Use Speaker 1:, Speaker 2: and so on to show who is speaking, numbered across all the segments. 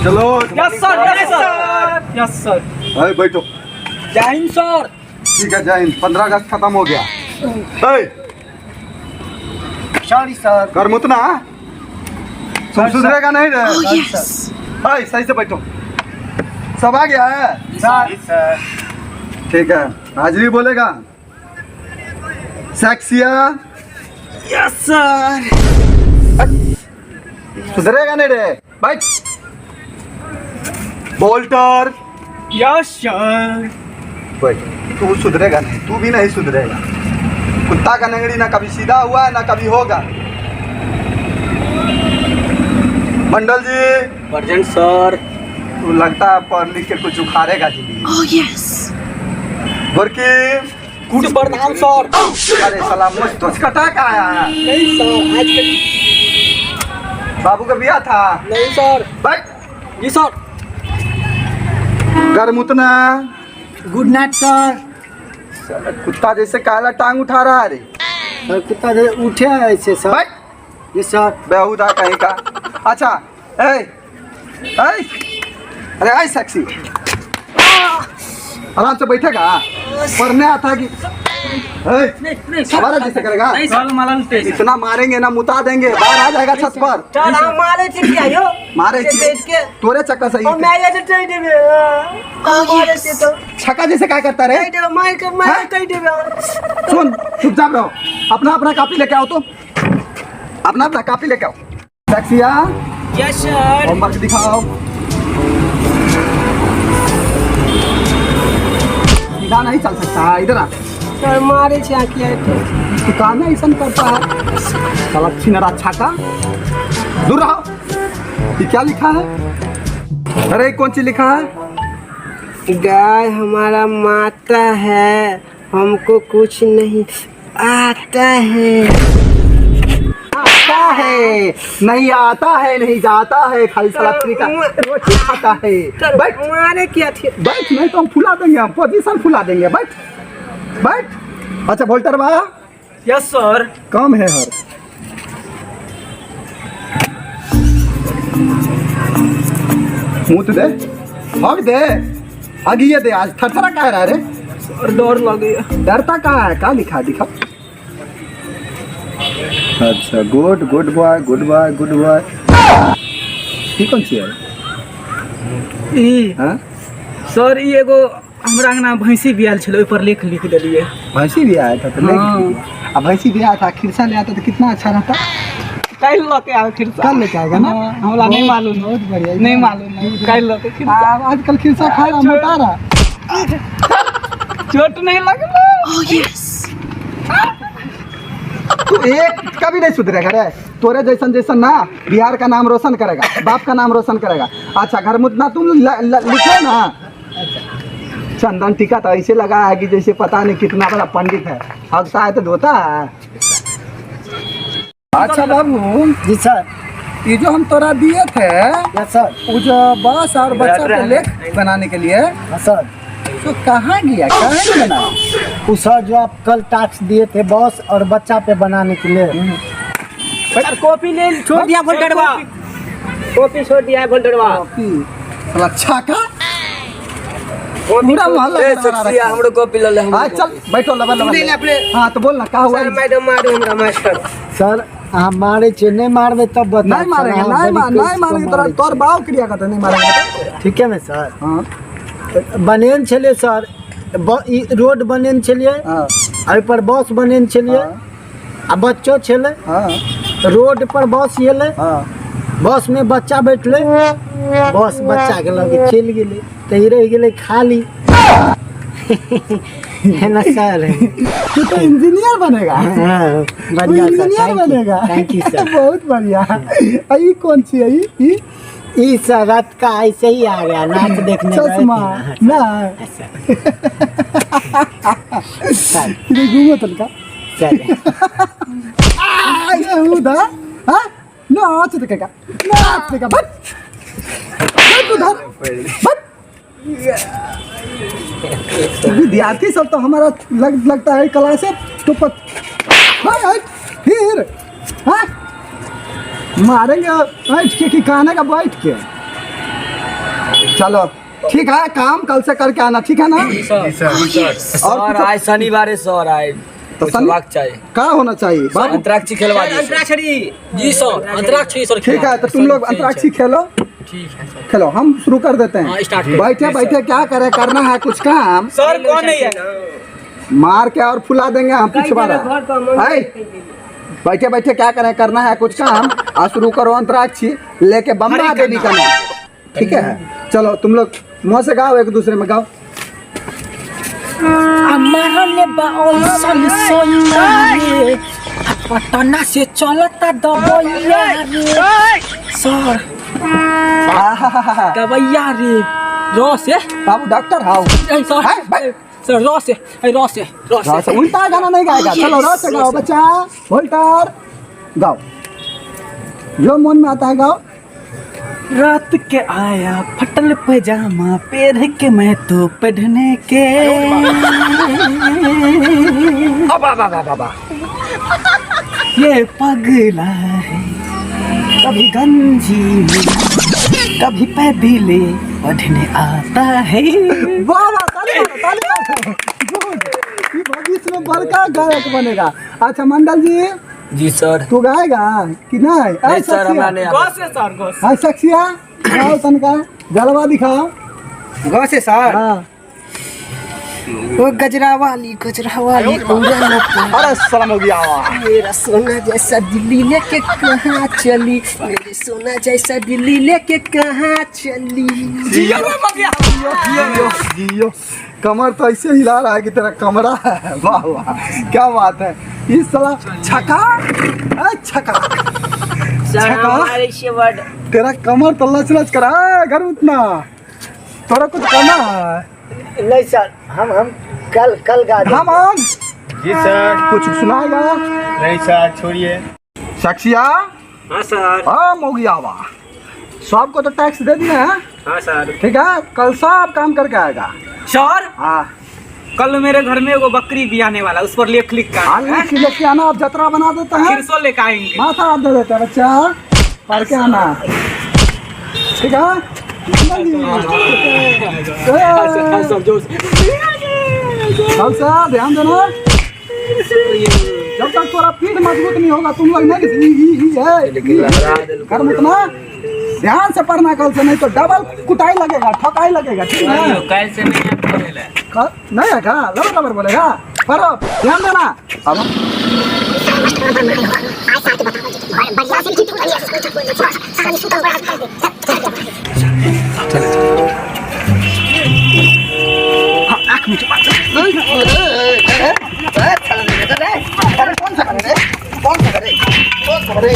Speaker 1: चलो।
Speaker 2: Yes sir, yes sir, yes sir.
Speaker 1: अरे बैठो।
Speaker 2: जय हिंद सर।
Speaker 1: ठीक है, जय हिंद। 15 अगस्त खत्म हो गया।
Speaker 3: Sorry sir.
Speaker 1: कर मुतना तुम सुधरेगा नहीं रे।
Speaker 4: Oh, yes.
Speaker 1: अरे सही से बैठो। सब आ गया है?
Speaker 3: Sir sir.
Speaker 1: ठीक है, हाजिरी बोलेगा। सेक्सिया।
Speaker 2: Yes sir.
Speaker 1: सुधरेगा नहीं रे, बैठ। बोल्टर।
Speaker 2: Yes sir.
Speaker 1: बैठ। तू सुधरेगा नहीं, तू भी नहीं सुधरेगा। कुत्ता का नंगड़ी ना कभी सीधा हुआ है ना कभी होगा। मंडल जी।
Speaker 2: Present sir.
Speaker 1: तू लगता है पढ़ लिख के कुछ उखाड़ेगा जिंदगी।
Speaker 4: Oh, yes.
Speaker 1: गोरकी।
Speaker 2: कुछ प्रणाम सर।
Speaker 1: अरे साला मुझ तो कटा का आया है।
Speaker 2: नहीं सर, आज के
Speaker 1: बाबू का बियाह था।
Speaker 2: नहीं सर।
Speaker 1: बैठ।
Speaker 2: जी सर।
Speaker 1: गर्म उतना।
Speaker 3: Good night sir.
Speaker 1: साला कुत्ता जैसे काला टांग उठा रहा है रे।
Speaker 3: सर कुत्ता जैसे उठे हैं ऐसे सर।
Speaker 1: बैठ।
Speaker 3: जी सर।
Speaker 1: बेहुदा कहीं का। अच्छा ए ए, अरे आए सेक्सी, आराम से बैठेगा। पढ़ने आता है कि ए,
Speaker 2: नहीं नहीं सर।
Speaker 1: हमारा जैसे करेगा।
Speaker 2: नहीं सर, मालन तेज।
Speaker 1: इतना मारेंगे ना मुता देंगे, बाहर आ जाएगा छत पर।
Speaker 5: सर हम मारे छी किया यो?
Speaker 1: मारे छी।
Speaker 5: बैठ के।
Speaker 1: तोरे चक्कर सही।
Speaker 5: हम मैं जे चढ़ देबे।
Speaker 4: Oh,
Speaker 5: मारे
Speaker 4: yes.
Speaker 5: छी तो
Speaker 1: छक्का जैसे क्या करता रे?
Speaker 5: कहि देबे, मार के मार
Speaker 1: हाँ?
Speaker 5: कहि देबे।
Speaker 1: सुन, चुपचाप रहो। अपना अपना कॉपी लेके आओ तुम, अपना अपना कॉपी लेके आओ। टैक्सिया।
Speaker 2: Yes sir.
Speaker 1: Homework दिखाओ। सीधा नहीं चल सकता है, इधर आ।
Speaker 5: सर मारे छी आखिया के।
Speaker 1: तू काहे ऐसा करता है? साला छिनरा छाका, दूर रहो। ये क्या लिखा है? अरे कौन सी लिखा है?
Speaker 5: गाय हमारा माता है, हमको कुछ नहीं आता है।
Speaker 1: आता है नहीं आता है नहीं जाता है, खाली साला फ्री का रोटी खाता है।
Speaker 5: सर
Speaker 1: बैठ
Speaker 5: मारे क्या थे?
Speaker 1: बैठ, नहीं तो हम फुला देंगे, हम पोजीशन फुला देंगे। बैठ बैठ। अच्छा वोल्टर बा।
Speaker 2: Yes sir.
Speaker 1: कम है हर। मुँह तो दे, हक दे, आगे दे। आज थरथरा कह रहा है रे?
Speaker 2: सर डर लगे।
Speaker 1: डरता कहाँ है? का लिखा दिखा। अच्छा good, good boy, good boy, good boy. ई कौन सी है?
Speaker 2: ई
Speaker 1: हाँ?
Speaker 2: सर ई एगो हमरा अंगना भैंसी बियाल छलै, ओहि पर लेख लिख देलियै।
Speaker 1: भैंसी भी आया था तो ले
Speaker 2: हाँ।
Speaker 1: अब भैंसी भी आया था, खिरसा ले आता तो कितना अच्छा रहता।
Speaker 2: काल्हि लऽ के आबै खिरसा।
Speaker 1: कल लेके आएगा ना?
Speaker 2: हाँ, हमरा नहीं मालूम।
Speaker 1: बहुत बढ़िया।
Speaker 2: नहीं मालूम है, काल्हि लऽ के खिरसा।
Speaker 1: आजकल खिरसा खा रहा, मोटा रहा।
Speaker 2: चोट नहीं लगलो?
Speaker 4: Oh, yes.
Speaker 1: तू एक कभी नहीं सुधरेगा रे। तोरे जैसन जैसन ना बिहार का नाम रोशन करेगा, बाप का नाम रोशन करेगा। अच्छा घर मुतना तुम लिखे ना। चंदन टीका तो ऐसे लगा है कि जैसे पता नहीं कितना बड़ा पंडित है। हगता है तो धोता है। अच्छा बाबू।
Speaker 3: जी सर।
Speaker 1: ये जो हम तोरा दिए थे,
Speaker 3: यस सर।
Speaker 1: वो जो बस और बच्चा पे लेख बनाने के लिए,
Speaker 3: हाँ सर।
Speaker 1: तो कहाँ गया, कहाँ नहीं बना?
Speaker 3: वो सर जो आप कल टास्क दिए थे बॉस और बच्चा पे बनाने के लिए।
Speaker 5: सर कॉपी ले छोड़ दिया वोल्टरवा। कॉपी छोड़ दिया वोल्टरवा।
Speaker 1: साला छाका पूरा मोहल्ला
Speaker 6: ए
Speaker 1: गड़बड़ा रखा
Speaker 6: सेक्सिया
Speaker 1: है।
Speaker 6: हमरो कॉपी ल ले।
Speaker 1: हाँ चल बैठो, लबा लबा।
Speaker 5: ले ले अपने।
Speaker 1: हाँ तो बोल ना का हुआ?
Speaker 5: सर मैडम मारू हमरा मास्टर।
Speaker 3: सर अहाँ मारे छे नहीं मारबे तब बताओ।
Speaker 1: नहीं मारेंगे,
Speaker 3: सर,
Speaker 1: नहीं
Speaker 3: अहाँ
Speaker 1: मार,
Speaker 3: बड़ी
Speaker 1: नहीं मारेंगे तोरा,
Speaker 3: मारै
Speaker 1: तोर बाव क्रिया करते नहीं मारेंगे।
Speaker 3: ठीके ने सर?
Speaker 1: हाँ
Speaker 3: बनेन छलियै सर, ई रोड बनेन छलियै,
Speaker 1: हाँ
Speaker 3: एहि पर बस बनेन छलियै आ बच्चो छलै।
Speaker 1: हाँ
Speaker 3: रोड पर बस एलै,
Speaker 1: हाँ
Speaker 3: बस में बच्चा बैठलै, बस बच्चा के लग चलि गेलै तऽ ई रहि गेलै खाली। है ना सर?
Speaker 1: तू तो इंजीनियर बनेगा।
Speaker 3: हाँ,
Speaker 1: तू
Speaker 3: बढ़िया सर।
Speaker 1: इंजीनियर बनेगा।
Speaker 3: Thank you sir.
Speaker 1: बहुत बढ़िया। आ ई कौन सी है? ई ई
Speaker 3: ई सर रात का ऐसे ही आ गया, नाच देखने गए थे
Speaker 1: चश्मा
Speaker 3: ना।
Speaker 1: ना
Speaker 3: सर
Speaker 1: इधर घूमो तनका।
Speaker 3: सर
Speaker 1: आ ये उधर हां नाच देखेगा, नाच देखेगा। बस बस उधर बस। विद्यार्थी सब तो हमारा लगता है क्लास से टुपत। हाय हाय फिर हाँ मारेंगे बैठ के कि कहने का बैठ के। चलो ठीक है, काम कल से करके आना, ठीक है ना?
Speaker 5: सर आज शनिवार है सर, आज
Speaker 1: तो
Speaker 5: कुछ होबाक चाही।
Speaker 1: का होना चाहिए बाबू?
Speaker 5: अंतराक्षरी खेलवा दिए सर।
Speaker 2: अंतराक्षरी।
Speaker 5: जी सर, अंतराक्षरी सर।
Speaker 1: ठीक है, तो तुम लोग अंतराक्षरी खेलो।
Speaker 5: ठीक है सर।
Speaker 1: खेलो, हम शुरू कर देते हैं।
Speaker 5: हाँ, स्टार्ट करो।
Speaker 1: बैठे बैठे क्या करे, करना है कुछ काम।
Speaker 2: सर कौन नहीं है?
Speaker 1: मार के और फुला देंगे हम पिछवाड़ा। ऐ, बैठे बैठे क्या करें, करना है कुछ काम। आ शुरू करो अंतराक्षरी, लेके बम्बा देवी का नाम। ठीक है, चलो तुम लोग मुँह से गाओ, एक दूसरे में गाओ।
Speaker 2: मारले बा ओइसन सोइया रे, पटना से चलता दबैया रे सर,
Speaker 1: आहाहाहा।
Speaker 2: दबैया रे रस है।
Speaker 1: बाबू डॉक्टर how.
Speaker 2: ए, सर।
Speaker 1: हाय, भाई।
Speaker 2: सर रस है, ए, रस है, रस है।
Speaker 1: रस, उल्टा गाना नहीं गाएगा। चलो रस से गाओ बच्चा, वोल्टर गाओ, जो मन में आता है गाओ।
Speaker 2: रात के आया फटल पजामा पेर के मैं तो पढ़ने के।
Speaker 1: अब अब अब अब अब
Speaker 2: ये पगला है, कभी गंजी में कभी पैदले पढ़ने आता है।
Speaker 1: वाह वाह, ताली मारो, ताली मारो। गुड, ये भविष्य में बड़का गायक बनेगा। अच्छा मंडल जी।
Speaker 5: जी सर।
Speaker 1: तू गाएगा कि नहीं?
Speaker 5: नहीं सर, हमरा नहीं आबै।
Speaker 2: गौस है सर, गौस।
Speaker 1: हाँ सक्सिया, गाओ तनका जलवा दिखाओ।
Speaker 5: गौस है सर।
Speaker 1: हाँ।
Speaker 3: वो गजरा वाली, गजरा वाली।
Speaker 1: अरे शर्म हो गया।
Speaker 3: मेरा सोना जैसा दिल्ली लेके कहाँ चली, मेरे सोना जैसा दिल्ली लेके कहाँ चली।
Speaker 1: जियो जियो जियो, कमर तो ऐसे हिला रहा है कि तेरा कमरा है। वाह वाह, क्या बात है। इस साला छका, ए छका छका, तेरा कमर तो लच लच करा है, घर उतना तोरा कुछ करना है?
Speaker 3: नहीं सर, हम कल कल गा देंगे।
Speaker 1: हम
Speaker 4: जी सर।
Speaker 1: कुछ सुनाएगा?
Speaker 4: नहीं सर, छोड़िए।
Speaker 1: सक्सिया।
Speaker 5: हाँ सर।
Speaker 1: हाँ मोगिया वाह, सबको तो टैक्स दे दिए हैं।
Speaker 5: हाँ सर।
Speaker 1: ठीक है, कल सब काम करके आएगा।
Speaker 2: सर
Speaker 1: हाँ।
Speaker 2: कल मेरे घर में एगो बकरी बियाने वाला, उस पर लेख लिख का
Speaker 1: हाँ, लिख लिख के आना, आप जतरा बना देते हैं,
Speaker 2: खिरसो लेके आएंगे।
Speaker 1: माथा आप दे देते हैं बच्चा, पढ़ के आना, ठीक है? चल सर, ध्यान देना, जब तक तुम्हारा पीठ मजबूत नहीं होगा तुम लोग नहीं कर उतना ध्यान से पढ़ना कल से, नहीं तो डबल कुटाई लगेगा, ठकाई लगेगा, ठीक है?
Speaker 5: कल से नहीं
Speaker 1: कल नहीं आएगा, लबर लबर बोलेगा, पढ़ो ध्यान देना। अब कौन सा करे, कौन सा करे, कौन सा करे,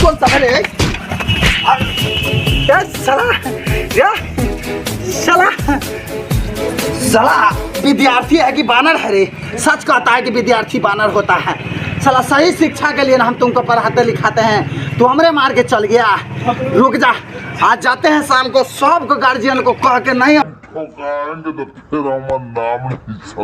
Speaker 1: कौन सा करे? साला, या साला, साला विद्यार्थी है कि बानर है रे? सच कहता है कि विद्यार्थी बानर होता है। साला सही शिक्षा के लिए ना हम तुमको पढ़ाते लिखाते हैं, तो हमरे मार के चल गया। रुक जा, आज जाते हैं शाम को सबको गार्जियन को कह के नहीं
Speaker 6: ठोकाएंगे तो फिर हमारा नाम नहीं चला।